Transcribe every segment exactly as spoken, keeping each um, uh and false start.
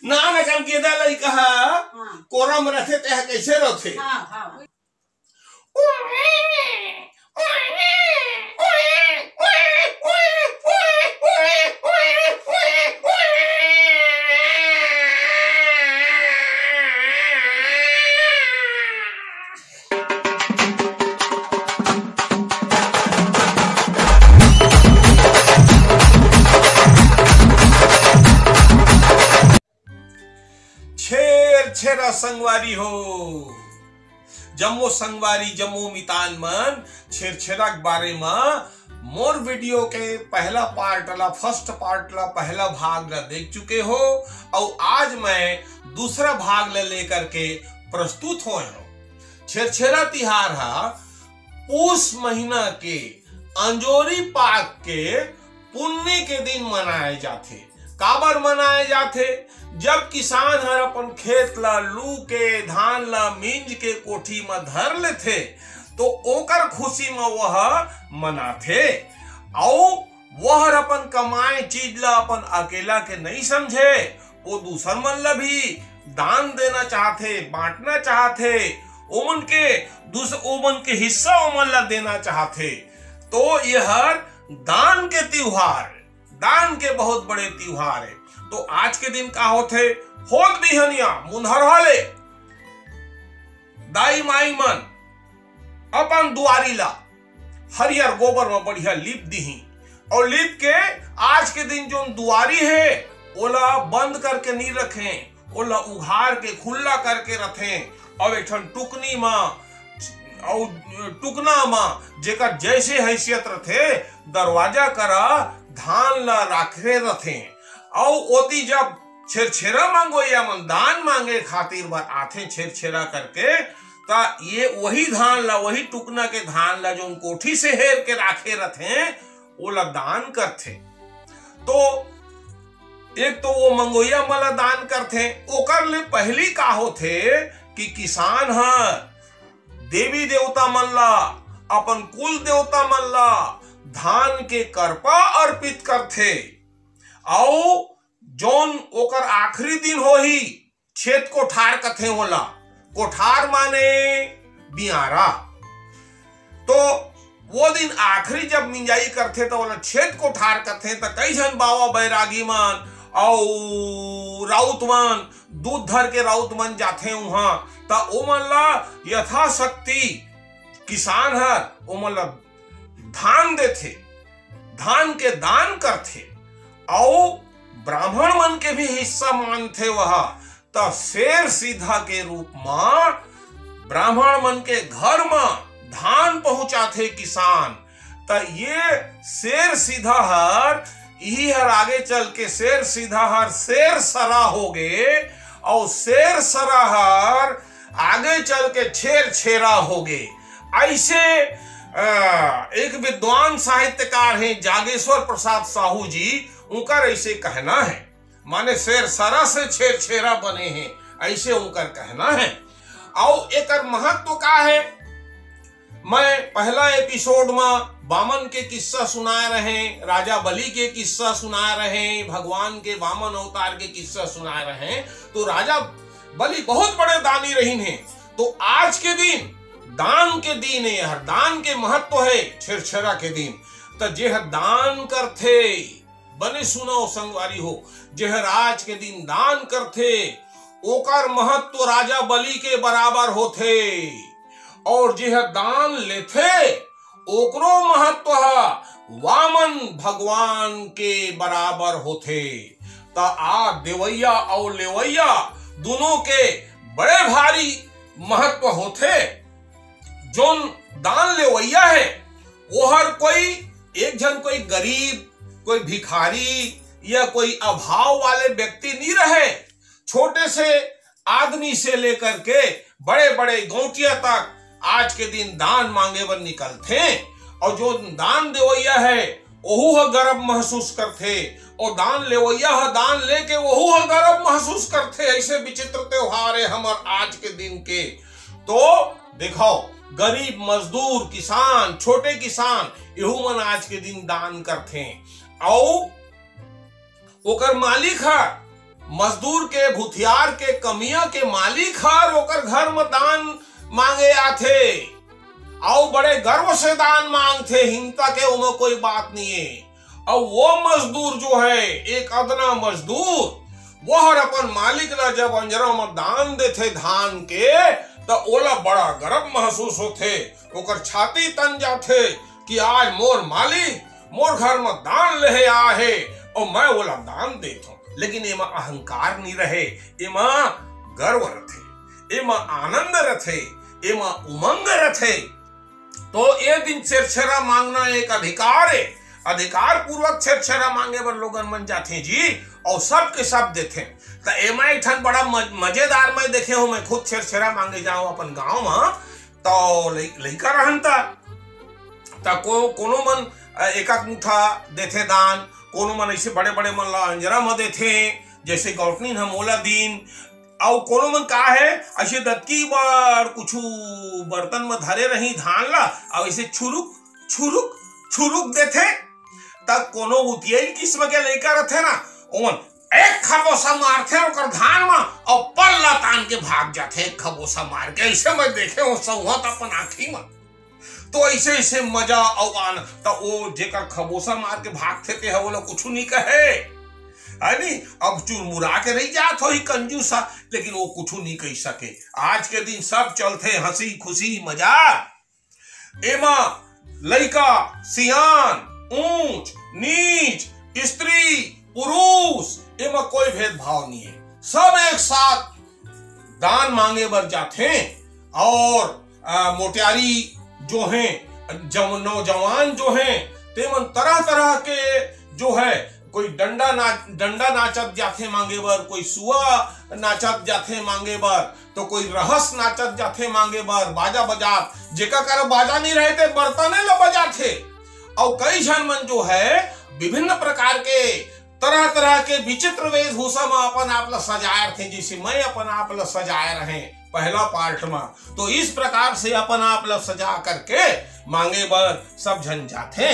नान अकन गेदा लइका ह हाँ। कोरा म रथे, तेह कइसे रोथे? हाँ, हाँ। छेरछेरा संगवारी हो, जम्मो संगवारी, जम्मो मितान मन, छेरछेरा के बारे म मोर वीडियो के पहला पार्ट ला, फर्स्ट पार्ट ला, पहला भाग ला देख चुके हो, अउ आज मैं दूसरा भाग ला लेकर के प्रस्तुत होए हूँ। छेरछेरा तिहार हा पूस महीना के अंजोरी पाख के पुन्नी के दिन मनाए जाथे। काबर मनाए जाथे? जब किसान हर अपन खेत ला लू के, धान ला मिंज के कोठी म धर लेथे, तो ओकर खुशी म वह मनाथे। अउ वह हर अपन कमाए चीज ला अपन अकेला के नहीं समझे, वो दूसर मन ला भी दान देना चाहथे, बांटना चाहथे, ओमन के दूस-, ओमन के हिस्सा ओमन ला देना चाहथे। तो ये हर दान के तिहार, दान के बहुत बड़े तिहार है। तो आज के दिन का होथे? होत बिहनिया मुंधरहा ले दाई माई मन अपन दुआरी ला हरियर गोबर म बढ़िया लीप दिही, अउ लीप के आज के दिन जोन दुआरी हे, ओला बंद करके नी रखें, ओला उघार के खुल्ला करके रखें। अउ एक ठन टुकनी म, अउ टुकना म, जेकर जैसे हैसियत रथे, दरवाजा करा धान ला राखे रथे। अउ ओती जब छेरछेरा मंगोइया मन दान मांगे खातिर बर आथे छेरछेरा करके, त ये वही धान ला, वही टुकना के धान ला, जोन कोठी से हेर के राखे रथे, ओला दान करथे। तो एक तो वो मंगोइया मन ला दान करथे, ओकर ले पहली का होथे कि किसान ह देवी देवता मन ला, अपन कुल देवता मन ला धान के करपा अर्पित करथे। अउ जोन ओकर आखिरी दिन होही, छेत कोठार कथे ओला। कोठार माने बियारा। तो वो दिन आखिरी जब मिंजाई करथे, त ओला छेत कोठार कथे। त कई झन बावा बैरागी मन अउ राउत मन, दूध धर के राउत मन जाथे उहाँ, त ओमन ला यथाशक्ति किसान हर ओमन ला धान देथे, धान के दान करथे, अउ ब्राह्मण मन के भी हिस्सा मानथे वह। त सेर सीधा के रूप म ब्राह्मण मन के घर म धान पहुंचाथे किसान। त ये सेर सीधा हर, इही हर आगे चल के सेर सीधा हर सेर सरा होगे, अउ सेर सरा हर आगे चल के छेर छेरा होगे। ऐसे, अ, एक विद्वान साहित्यकार हैं जागेश्वर प्रसाद साहू जी, उनकर ऐसे कहना है, माने सेर सरा से छेर छेरा बने हैं, ऐसे उनकर कहना है। अउ एकर महत्व का है? मैं पहला एपिसोड म बामन के किस्सा सुनाए रहे, राजा बलि के किस्सा सुनाए रहे, भगवान के वामन अवतार के किस्सा सुनाए रहे। तो राजा बलि बहुत बड़े दानी रहिन हे। तो आज के दिन दान के दिन हे, हर दान के महत्व हे छेरछेरा के दिन। त जेह दान करथे, बने सुनव संगवारी हो, जेहर आज के दिन दान करथे, ओकर महत्व राजा बलि के बराबर होथे। अउ जेह दान लेथे, ओकरो महत्व ह वामन भगवान के बराबर होथे। त आ देवइया अउ लेवइया दुनों के बड़े भारी महत्व होथे। जोन दान लेवइया हे, ओहर कोई एक झन कोई गरीब, कोई भिखारी या कोई अभाव वाले व्यक्ति नहीं रहे। छोटे से आदमी से लेकर के बड़े-बड़े गौंटिया तक आज के दिन दान मांगे बर निकलथे। अउ जो दान देवइया हे, ओहू ह गर्व महसूस करथे, अउ दान लेवइया ह दान लेके ओहू ह गर्व महसूस करथे। ऐसे विचित्र त्योहार हे हमर आज के दिन के। तो देखो, गरीब, मजदूर, किसान, छोटे किसान, एहू मन आज के दिन दान करथे। अउ ओकर मालिक ह मजदूर के, भूथियार के, कमिया के मालिक हर ओकर घर म दान मांगे आथे, अउ बड़े गर्व से दान मांगथे, हीनता के ओमा कोई बात नहीं है। अउ वो मजदूर जो है, एक अदना मजदूर, वो हर अपन मालिक ला जब अंजरा म दान देथे धान के, त ओला बड़ा गर्व महसूस होथे, ओकर छाती तन जाथे कि आज मोर मालिक मोर घर म दान लेहे आए हे अउ मैं ओला दान देत हूँ। लेकिन एमा अहंकार नहीं रहे, एमा गर्व रथे, एमा आनंद रथे, एमा उमंग रथे। तो ए दिन छेरछेरा मांगना एक अधिकार है, अधिकार पूर्वक छेरछेरा मांगे बर लोगन मन जाथे जी, अउ सब के सब देथे। त एमा एक ठन बड़ा मज-, मजेदार मैं देखे हूँ, मैं खुद छेरछेरा मांगे जाऊँ अपन गाँव म, तो लइ-, लइका रहन त, त को-, कोनो मन, अ, एक आध मुठा देथे दान, कोनो मन ऐसे बड़े बड़े मन ला अंजरा म देथे, जैसे गौटनीन ह मोला दीन, अउ कोनो मन का है, ऐसे दतकी बर कुछु बर्तन म धरे रही धान ला, अउ ऐसे छुरुक, छुरुक, छुरुक देथे। त कोनो उतियई किस्म के लइका रथे ना, ओमन एक खबोसा मारथे ओकर धान म, अउ पल्ला तान के भाग जाथे, एक खबोसा मार के। ऐसे मैं देखे हूँ सौहत अपन आँखी म। तो ऐसे, ऐसे मजा अउ आन-, त ओ जेकर खबोसा मार के भागथे, ते ह ओला कुछु नहीं कहे, है नी? अब चुरमुरा के रही जात होही कंजूसा, लेकिन वो कुछु नहीं कही सके। आज के दिन सब चलथे हंसी खुशी मजा। एमा लइका, सियान, ऊंच, नीच, स्त्री, पुरुष, एमा कोई भेदभाव नहीं है। सब एक साथ दान मांगे बर जाथे अउ, अ, मोटियारी जो हैं, जव-, नौजवान जो हैं, ते मन तरह-तरह के जो है, कोई डंडा ना-, डंडा नाचत जाथे मांगे बर, कोई सुआ नाचत जाथे मांगे बर, तो कोई रहस नाचत जाथे मांगे बर, बाजा बजात, जेका करा बाजा नहीं रहे ते बर्तने ल बजाथे। अउ कई झन मन जो है विभिन्न प्रकार के, तरह-तरह के विचित्र वेशभूषा म अपन आप ल सजाए रथे, जैसे मैं अपन आप ल सजाए रहे पहला part म। तो इस प्रकार से अपन आप ल सजा करके मांगे बर सब झन जाथे।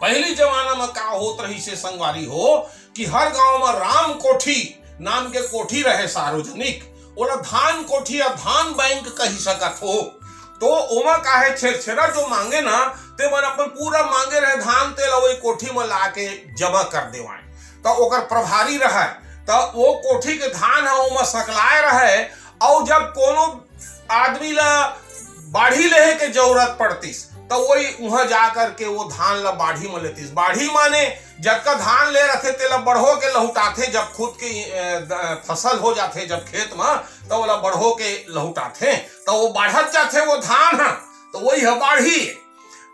पहली जमाना म का होत रहिसे संगवारी हो कि हर गांव म राम कोठी नाम के कोठी रहे सार्वजनिक, ओला धान कोठी या धान बैंक कही सकत हो। तो ओमा का है, छेरछेरा जो मांगे ना, ते मन अपन पूरा मांगे रहे धान, तेला वही कोठी म ला के जमा कर देवाए, त ओकर प्रभारी रहे, त वो कोठी के धान ह ओमा सकलाए रहे। अउ जब कोनो आदमी ला बाढ़ी लेहे के जरूरत पड़तिस, त वही उहाँ जा करके वो धान ला बाढ़ी म लेतिस। बाढ़ी माने जतका धान ले रथे, तेला बढ़ो के लहुटाथे। जब खुद के, अ, द-, फसल हो जाथे जब खेत म, त ओला बढ़ो के लहुटाथे, त वो बाढ़त जाथे वो धान ह, त वही ह बाढ़ी।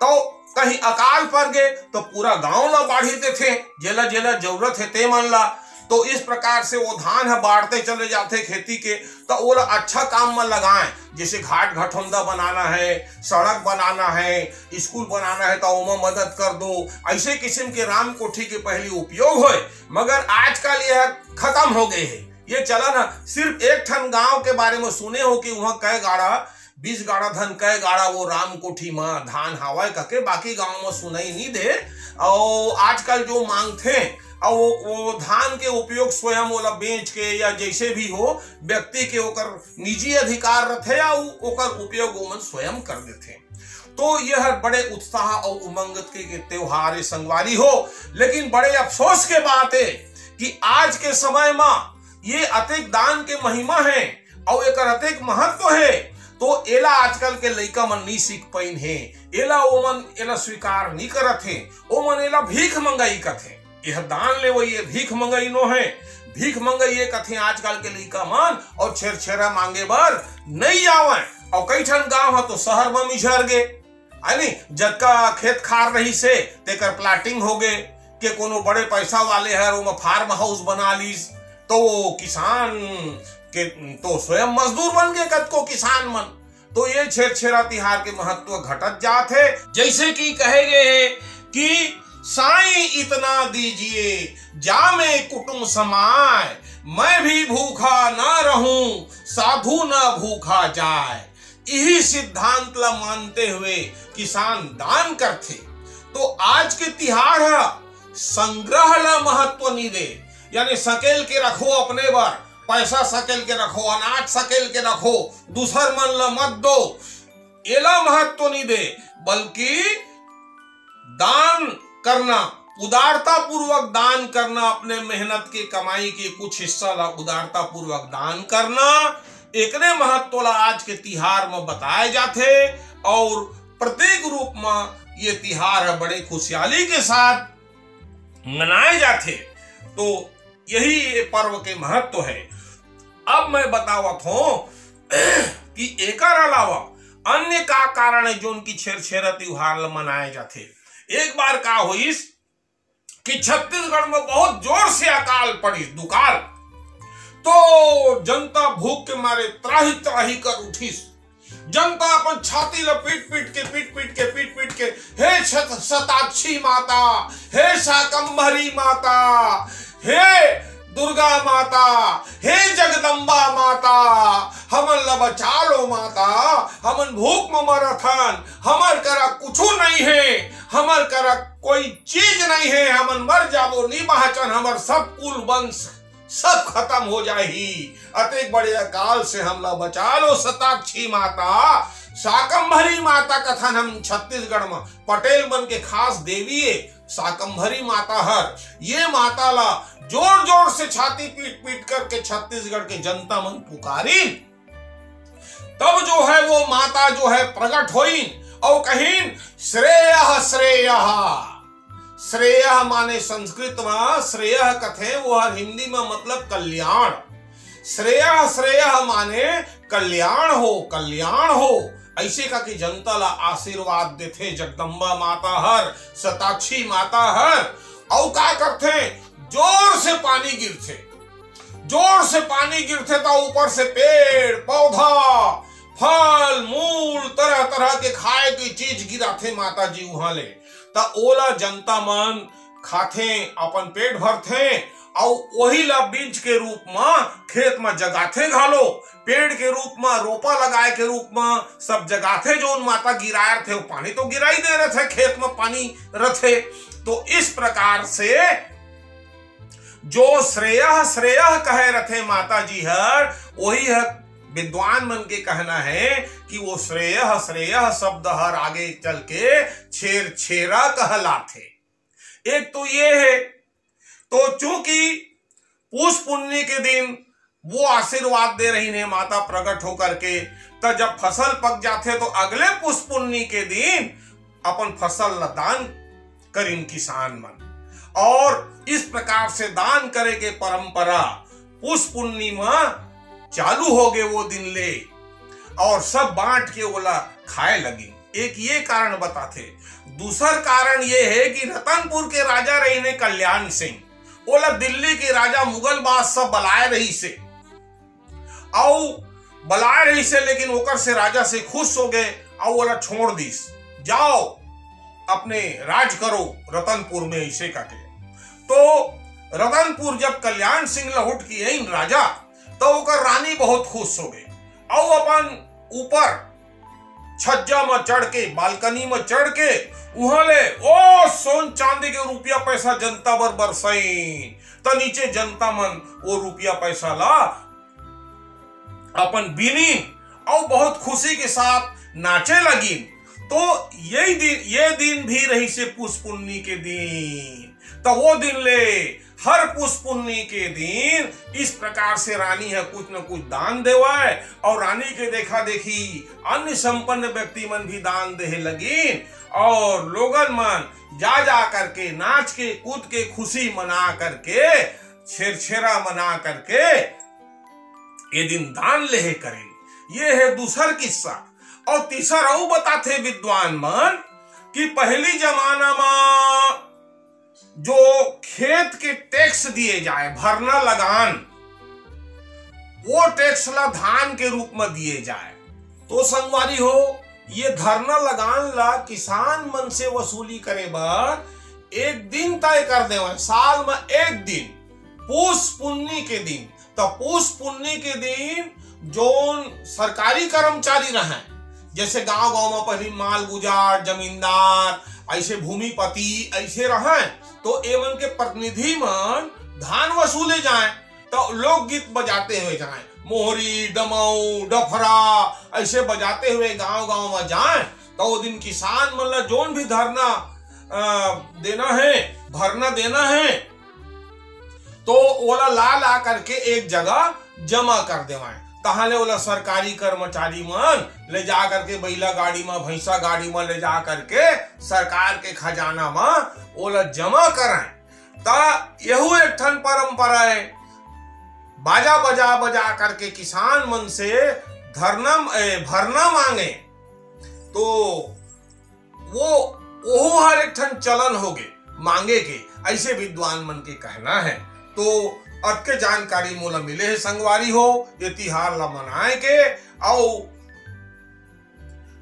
त कहीं अकाल पर गे, त पूरा गांव ला बाढ़ी देथे, जेला जेला जरूरत हे ते मन ला। तो इस प्रकार से वो धान ह बाढ़ते चले जाथे खेती के, त ओला अच्छा काम म लगाएं, जैसे घाट घटोंदा बनाना है, सड़क बनाना है, स्कूल बनाना है, त ओमा मदद कर दो। ऐसे किस्म के राम कोठी के पहली उपयोग होय, मगर आजकल यह खत्म हो गए है। ये चलन ह सिर्फ एक ठन गांव के बारे में सुने हो कि वहां कै गाड़ा, बीस गाड़ा धन कै गाड़ा वो राम कोठी म धान हावय कके, बाकी गांव म सुनाई नहीं दे। अउ आजकल जो मांगथे, अउ वो, वो धान के उपयोग स्वयं ओला बेच के या जैसे भी हो, व्यक्ति के ओकर निजी अधिकार रथे, अउ ओकर उपयोग ओमन स्वयं कर देथे। तो यह बड़े उत्साह अउ उमंग के, के त्योहार ए संगवारी हो। लेकिन बड़े अफसोस के बात है कि आज के समय म ये अतेक दान के महिमा है अउ एकर अतेक महत्व है, तो एला आजकल के लइका मन नहीं सीख पाइन हे, एला ओमन एला स्वीकार नहीं करत हे, ओमन एला भीख मंगई कथे। यह दान लेवई ये भीख मंगई नो है, भीख मंगई ये कथे आजकल के लइका मन, अउ छेरछेरा मांगे बर नहीं आवय। अउ कई ठन गांव ह तो शहर म मिझर गे, है नी? जतका खेत खार रहिसे, तेकर plotting हो गे, के कोनो बड़े पैसा वाले हर ओमा farm house बना लीस, तो वो किसान के तो स्वयं मजदूर बन गे कतको किसान मन। तो ये छेरछेरा तिहार के महत्व घटत जात हे। जैसे कि कहे गए हे कि साईं इतना दीजिए, जामे कुटुम समाय, मैं भी भूखा ना रहूं, साधु ना भूखा जाय। इही सिद्धांत ला मानते हुए किसान दान करथे। तो आज के तिहार ह संग्रह ला महत्व नहीं दे, यानी सकेल के रखो अपने बर, पैसा सकेल के रखो, अनाज सकेल के रखो, दूसर मन ल मत दो, एला महत्व नहीं दे, बल्कि दान करना, उदारता पूर्वक दान करना, अपने मेहनत के कमाई के कुछ हिस्सा ला उदारता पूर्वक दान करना, एकरे महत्व ला आज के तिहार म बताए जाथे। और प्रत्येक रूप म ये तिहार ह बड़े खुशहाली के साथ मनाए जाथे। तो यही ये पर्व के महत्व है। अब मैं बतावत हूँ कि एकर अलावा अन्य का कारण है जोन की छेरछेरा तिहार ल मनाए जाथे। एक बार का होइस कि छत्तीसगढ़ में बहुत जोर से अकाल पड़िस, दुकाल। तो जनता भूख के मारे त्राही त्राही कर उठिस। जनता अपन छाती ल पीट पीट के, पीट पीट के, पीट पीट के, "हे छत-, शताक्षी माता, हे शाकंभरी माता, हे दुर्गा माता, हे जगदम्बा माता, हमन ल बचा लो माता, हमन भूख म मरत हन, हमर करा कुछु नहीं है, हमर करा कोई चीज नहीं है, हमन मर जाबो, नी बाँचन, हमर सब कुल वंश सब खत्म हो जाही। अतेक बड़े अकाल से हमला बचा लो शताक्षी माता, शाकंभरी माता कथन हम छत्तीसगढ़ म, पटेल मन के खास देवी ए शाकंभरी माता हर। ये माता ला जोर जोर से छाती पीट पीट करके छत्तीसगढ़ के जनता मन पुकारिन। तब जो है वो माता जो है प्रकट होइन और कहिन, "श्रेयः श्रेयः।" श्रेयः माने संस्कृत म श्रेयः कथे, वो हर हिंदी म मतलब कल्याण। श्रेयः श्रेयः माने कल्याण हो, कल्याण हो, ऐसे का कि जनता ला आशीर्वाद देथे जगदम्बा माता हर, शताक्षी माता हर। अउ का करथे, जोर से पानी गिरथे, जोर से पानी गिरथे त ऊपर से पेड़ पौधा, फल मूल, तरह तरह के खाए के चीज गिराथे माता जी उहाँ ले। त ओला जनता मन खाथे, अपन पेट भरथे, अउ ओही ला बीज के रूप म खेत म जगाथे घलो, पेड़ के रूप म, रोपा लगाए के रूप म सब जगाथे। जोन माता गिराए रथे, वो पानी तो गिराई दे रथे, खेत म पानी रथे। तो इस प्रकार से जो श्रेयः श्रेयः कहे रथे माता जी हर, वही ह विद्वान मन के कहना है कि वो श्रेयः श्रेयः शब्द हर आगे चल के छेरछेरा कहलाथे। एक तो ये है। तो चूंकि पूस पुन्नी के दिन वो आशीर्वाद दे रही ने माता प्रकट होकर के, त जब फसल पक जाथे तो अगले पूस पुन्नी के दिन अपन फसल ला दान करिन किसान मन। और इस प्रकार से दान करे के परंपरा पूस पुन्नी म चालू हो गए वो दिन ले, और सब बांट के ओला खाए लगिन। एक ये कारण बताथे। दूसर कारण ये है कि रतनपुर के राजा रहिन हे कल्याण सिंह, ओला दिल्ली के राजा मुगल बादशाह बलाए रहिस हे, अउ बलाए रहिस हे, लेकिन ओकर से राजा से खुश हो गए अउ ओला छोड़ दिस, "जाओ, अपने राज करो रतनपुर में," ऐसे कथे। तो रतनपुर जब कल्याण सिंह लहुट के आइन राजा, तो ओकर रानी बहुत खुश हो गई, अउ अपन ऊपर छज्जा म चढ़ के, बालकनी म चढ़ के उहाँ ले ओ सोन चांदी के रुपया पैसा जनता बर बरसइन। त नीचे जनता मन वो रुपया पैसा ला अपन बीनिन अउ बहुत खुशी के साथ नाचे लगिन। तो यही दिन, ये दिन भी रहिस हे पूस पुन्नी के दिन। त वो दिन ले हर पूस पुन्नी के दिन इस प्रकार से रानी ह कुछ न कुछ दान देवय, अउ रानी के देखा देखी अन्य संपन्न व्यक्ति मन भी दान देहे लगिन, अउ लोगन मन जा जा करके नाच के कूद के खुशी मना करके, छेरछेरा मना करके ये दिन दान लेहे करेन। ये है दूसर किस्सा। अउ तीसर अउ बताथे विद्वान मन कि पहली जमाना म जो खेत के टैक्स दिए जाए, भरना लगान, वो टैक्स ला धान के रूप म दिए जाए। तो संगवारी हो, ये धरना लगान ला किसान मन से वसूली करे बर एक दिन तय कर देवय, साल म एक दिन, पूस पुन्नी के दिन। त पूस पुन्नी के दिन जोन सरकारी कर्मचारी रहय, जैसे गांव-गांव म पहिली मालगुजार, जमींदार, ऐसे भूमिपति ऐसे रहय, तो एमन के प्रतिनिधि मन धान वसूले जाए, तो लोकगीत बजाते हुए जाए, मोहरी, डमऊ, डफरा, ऐसे बजाते हुए गांव गांव में जाए, तो वो दिन किसान मन ला जोन भी धरना, अ, देना है, भरना देना है, तो ओला ला ला करके एक जगह जमा कर देवाएं। तहां ले ओला सरकारी कर्मचारी मन ले जा करके, बैला गाड़ी में, भैंसा गाड़ी में ले जा करके सरकार के खजाना में ओला जमा कराएं। त यहू एक ठन परंपरा है। बाजा बजा बजा करके किसान मन से धरना, ए, भरना मांगे, तो वो, ओहू हर एक ठन चलन होगे मांगे के, ऐसे विद्वान मन के कहना है। तो अतके जानकारी मोला मिले है संगवारी हो, ये तिहार ला मनाए के। अउ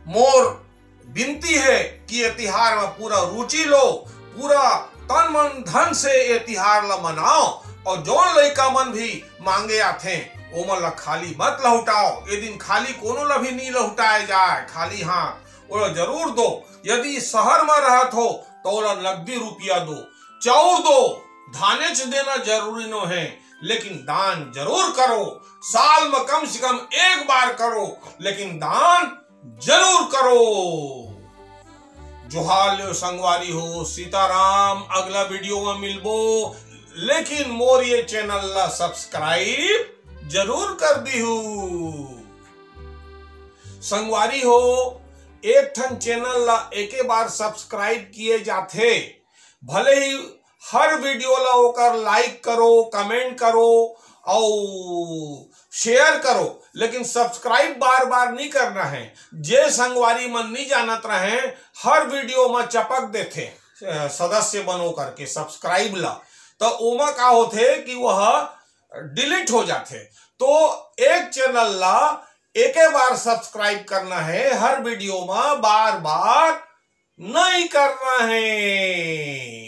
मोर विनती है कि ये तिहार में पूरा रुचि लो, पूरा तन मन धन से ये तिहार ला मनाओ। और जोन लइका मन भी मांगे आथे, ओमन ला खाली मत लहुटाओ। ये दिन खाली कोनो ला भी नी लहुटाए जाए, खाली हाथ ओला जरूर दो। यदि शहर में रहत हो, तो ओला नकदी रुपया दो, चाउर दो। धानेच देना जरूरी नो है, लेकिन दान जरूर करो। साल में कम से कम एक बार करो, लेकिन दान जरूर करो। जोहार ले संगवारी हो, सीताराम। अगला वीडियो में मिलबो, लेकिन मोर ये चैनल ला सब्सक्राइब जरूर कर दिहू। संगवारी हो, एक ठन चैनल ला एके बार सब्सक्राइब किए जाथे, भले ही हर वीडियो ला ओकर लाइक करो, कमेंट करो अउ शेयर करो, लेकिन सब्सक्राइब बार बार नहीं करना है। जे संगवारी मन नहीं जानत रहे, हर वीडियो में चपक देथे, अ, सदस्य बनो करके सब्सक्राइब ला, तो ओमा का होथे कि वह डिलीट हो जाथे। तो एक चैनल ला एके बार सब्सक्राइब करना है, हर वीडियो में बार बार नहीं करना है।